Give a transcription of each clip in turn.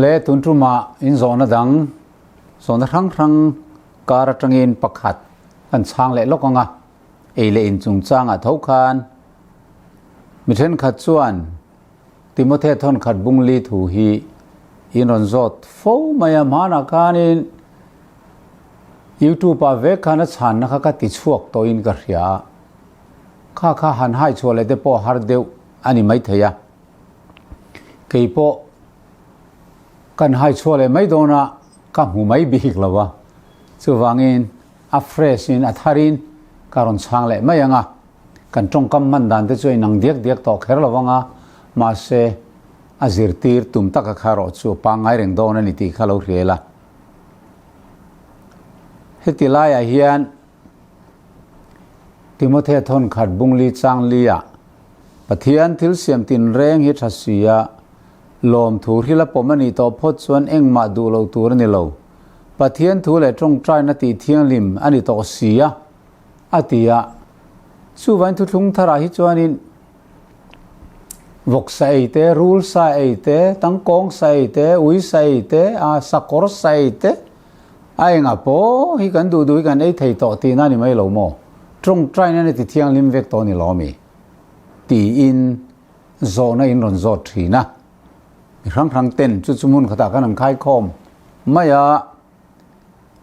Le tun tumah in zawhna dang, zawhna hrang hrang kar atangin pakhat kan chhang leh lawk ang a, ei leh in chungchangah tho khan mi thenkhat chuan Timothy thawnkhat bungli thu hi in rawn zawt fo mai a, hmanah khanin YouTube ah vek khan a chhanna kha ka ti chhuak tawhin ka hria a, kha kha han hai chhuah leh te pawh har deuh a ni maithei a, kei pawh kan hai chhuah leh mai dawn a ka hmu mai bik lo a, chuvangin a fresh in a tharin ka rawn chhang leh mai ang a. Kan tawngkam hman dan te chu a inang diak diak tawh kher lo vang a, mahse a zirtir tum taka kha erawh chu a pangngai reng dawn a ni tih kha lo hriel a. Heti laiah hian Timothea thawnkhat bungli changli ah Pathian thil siam tinreng hi tha si a, lawmthu hril a pawm a nih tawh phawt chuan engmah duh lo tur a ni lo. Pathian thu leh tawngtaina tih thianghlim a ni tawh si a. A ti a, chuvain thuthlung tharah hi chuanin vawksa ei te, rul sa ei te, tangkawng sa ei te, ui sa ei te, a sakawr sa ei te, a engah pawh hi kan duh duh hi kan ei thei tawh tihna a ni mai lo maw? Tawngtaina ni ti thianghlim vek tawh a ni lo ami? Tiin zawhna in rawn zawt thin a, mi hrang hrang ten chu chu hmun khatah khan an khaikhawm mai a.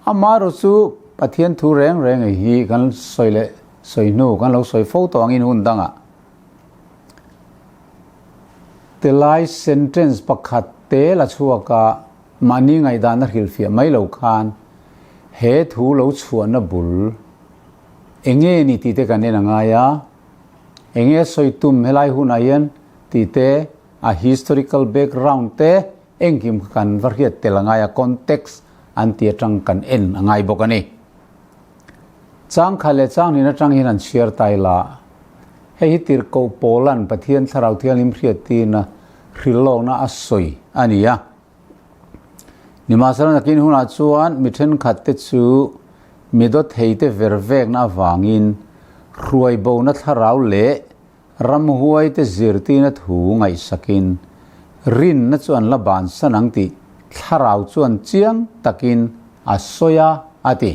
Amaherawh chu Pathian thu reng reng ei hi kan sawi leh sawi hnu kan lo sawi fo tawh angin hun dangah tilai sentence pakhat te la chhuak a, mahni ngaihdan a hrilhfiah mai lo khan he thu lo chhuahna bul enge ni tih te kan en a ngai a, enge sawi tum helai hunah hian tih te a historical background te Engkim kha kan va hriat tel a ngai a, context an ti atang kan en a ngai bawk a ni. Chang khat leh chang hnin atang hian an chhiar ta ila, hei hi Tirhkoh Paula'n Pathian Thlarau Thianghlim hriattirna hrilhlawkna a sawi a ni a. Nimahsela nakin hunah chuan mi thenkhat te chu mi dawthei te vervekna avangin hruaibona thlarau leh Ramhuai te zirtirna thu ngaihsakin rinna chu an la bansan ang tih thlarau chuan chiang takin a sawi a, a ti.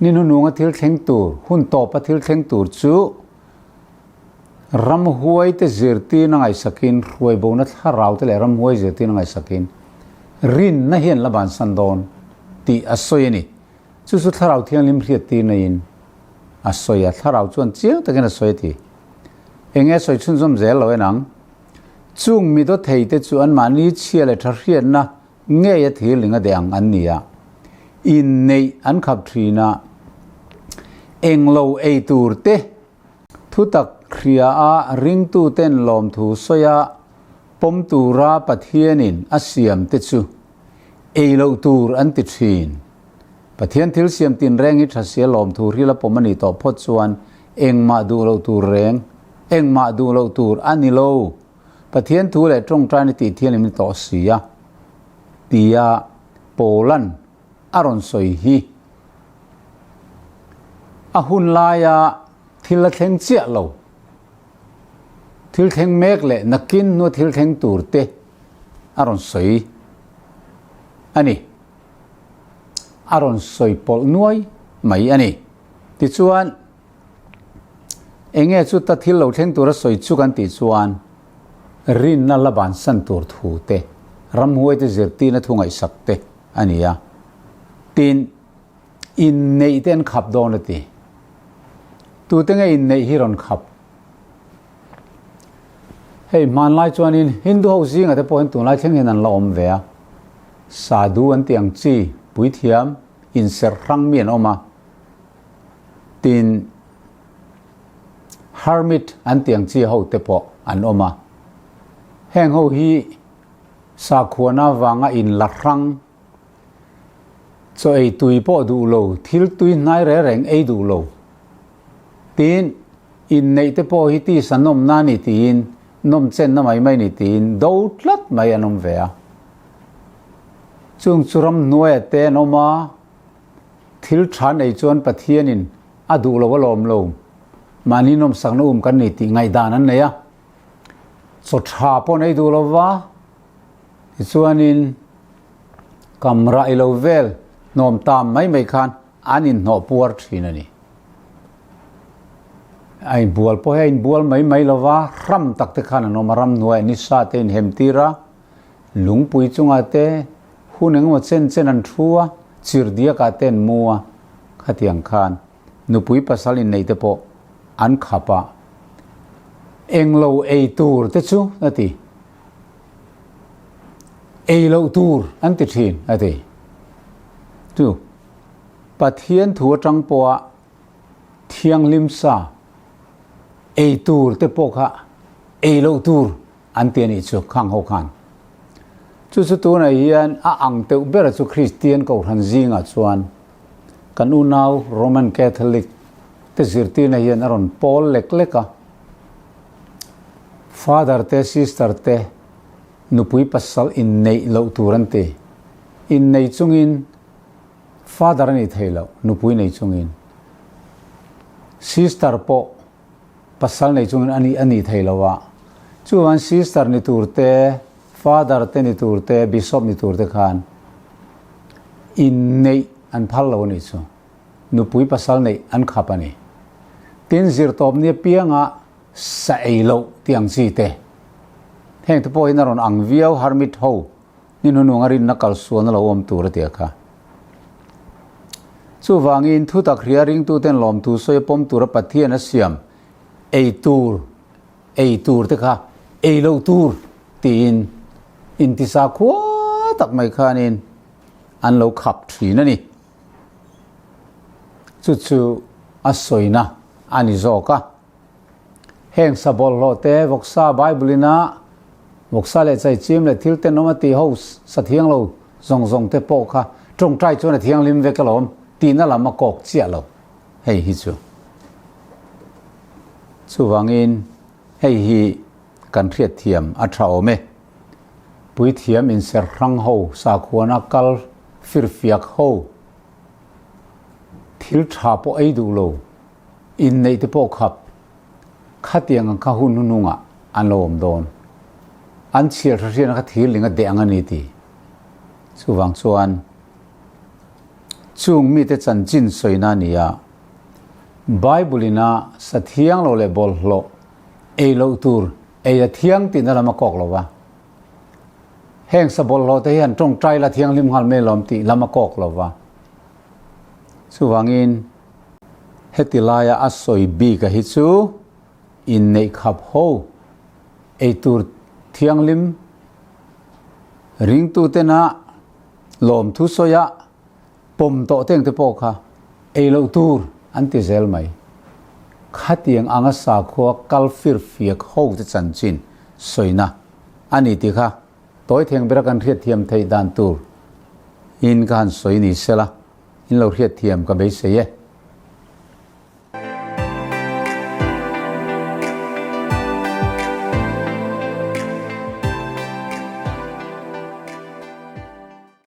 Ni hnuhnunga thil thleng tur, hun tawpa thil thleng tur chu ramhuai te zirtirna ngaihsakin hruaibona thlarau te leh ramhuai zirtirna ngaihsakin rinna hi an la bansan dawn tih a sawi a ni. Chu chu thlarau thianghlim hriattirna in a sawi a, thlarau chuan chiang takin a sawi a ti. Eng nge sawi chhunzawm zel lo en ang? Chung mi dawthei te chu anmahni chhia leh tha hriatna ngei a thirling a deh ang an ni a, inneih an khap thin a, englo ei tur te thutak hria a ringtuten lawmthu sawi a pawm tura Pathianin a siam te chu ei loh tur an ti thin. Pathian thil siam tinreng hi tha sia lawmthu hril a pawm a nih tawh phawt chuan engmah duh loh tur reng, engmah duh loh tur a ni lo. Pathian thu leh tawngtaina tih thianghlim ni tawh si a, tia Paula'n a rawn sawi hi a hun laia thil a thleng chiah lo. Thil thleng mek leh nakin hnua thil thleng tur te a rawn sawi a ni. A rawn sawi pawlh nuai mai a ni. Tichuan, enge chu ta thil lo thleng tura sawi chu kan tih chuan rinna la bansan tur thu te, ramhuai te zirtirna thu ngaihsak te a ni a. Tin, inneih te an khap dawn a ti. Tute nge inneih hi rawn khap? Hei hmanlai chuanin Hindu ho zingah te pawh hian tunlai thleng hian an la awm ve a. Sadhu an tih ang chi puithiam inserh hrang mi an awm a, tin hermit an tih ang chi ho te pawh an awm a. Heng ho hi sakhuana vanga inla hrang, chaw ei tui pawh duh lo, thil tui hnai reng reng ei duh lo, tin inneih te pawh hi tisa nawmna a ni tiin nawmchenna mai mai a ni tiin do tlat mai an awm ve a. Chung chu ramhnuaia te an awm a, thil tha nei chuan Pathianin a duh lo a lawm lo, mahni nawmsakna um kan ni tih ngaihdan an nei a. Chaw tha pawh nei duh lo va, Tichuanin kam raih lo vel hnawm tam mai mai khan an inhnawh puar thin a ni. A inbual pawh hi a inbual mai mai lo va, ram tak te khan an awm a, ramhnuaiah nisa te inhem tir a, lungpui chungah te hun engemaw chen chen an thu a, chirhdiakah te an mu a, khatiang khan nupui pasal inneih te pawh an khap a, englo ei tur te chu a ti. Ei loh tur an ti thin a ti. Chu Pathian thu atang pawha thianghlim sa ei tur te pawh kha ei loh tur an ti a nih chu khang ho khan. Chu chu tunah hian a ang teuh ber chu Kristian Kohhran zingah chuan kan unau Roman Catholic te zirtirna hian a rawn pawl lek lek a. Father te sister te nupui pasal inneih loh tur an ti. Innei chungin father a nih theih loh, nupui nei chungin. Sister pawh pasal nei chungin a nih a nih theih loh a. Chuvangin sister ni tur te, father te ni tur te, bishop ni tur te khan inneih an phal lo a nih chu. Nupui pasal neih an khap a ni. Tin, zirtawp ni apianga sa ei loh tih ang chi te. Heng te pawh hian a rawn ang viau hermit ho ni hnuhnung a rinna kal sualna lo awm tur a tia kha. Chuvangin thutak hria ringtuten lawmthu sawi a pawm tura Pathian a siam ei tur ei tur te kha ei loh tur tiin intisa khua tak mai khanin an lo khap thin a ni. Chu chu a sawina a ni zawk a. Heng sa bawlhhlawh te, vawksa Bible ina vawksa leh chaichim leh thil tenawm a tih ho sa thiang lo zawng zawng te pawh kha tawngtai chuan a thianghlim vek alawm tihna lam a kawk chiah lo hei hi chu. Chuvangin hei hi kan hriatthiam a tha awm e. Puithiam inserh hrang ho sakhuana kal firfiak ho thil tha pawh ei duh lo inneih te pawh khap khatiang ang kha hun hnuhnungah an lo awm dawn. An chhiar hra hriatna kha thir ling a deh ang a ni ti. Chuvang chuan chung mite chanchin sawina a ni a, Bible ina sa thiang lo leh bawlhhlawh ei loh tur ei a thiang tihna lam a kawk lo va. Heng sa bawlhhlawh te hian tawngtai la thianghlim nghal mai lawm tih lam a kawk lo va. Chuvangin heti laia a sawi bik a hi chu inneih khap ho eitur thianghlim ringtutena lawmthu sawia pawm tawh teng te pawh kha ei loh tur an ti zel mai. Khatiang anga sakhua kal firfiak ho te chanchin sawina a ni tih kha tawi theng bera kan hriatthiam theih dan tur in ka han sawi ni sela in lo hriatthiam ka beisei e.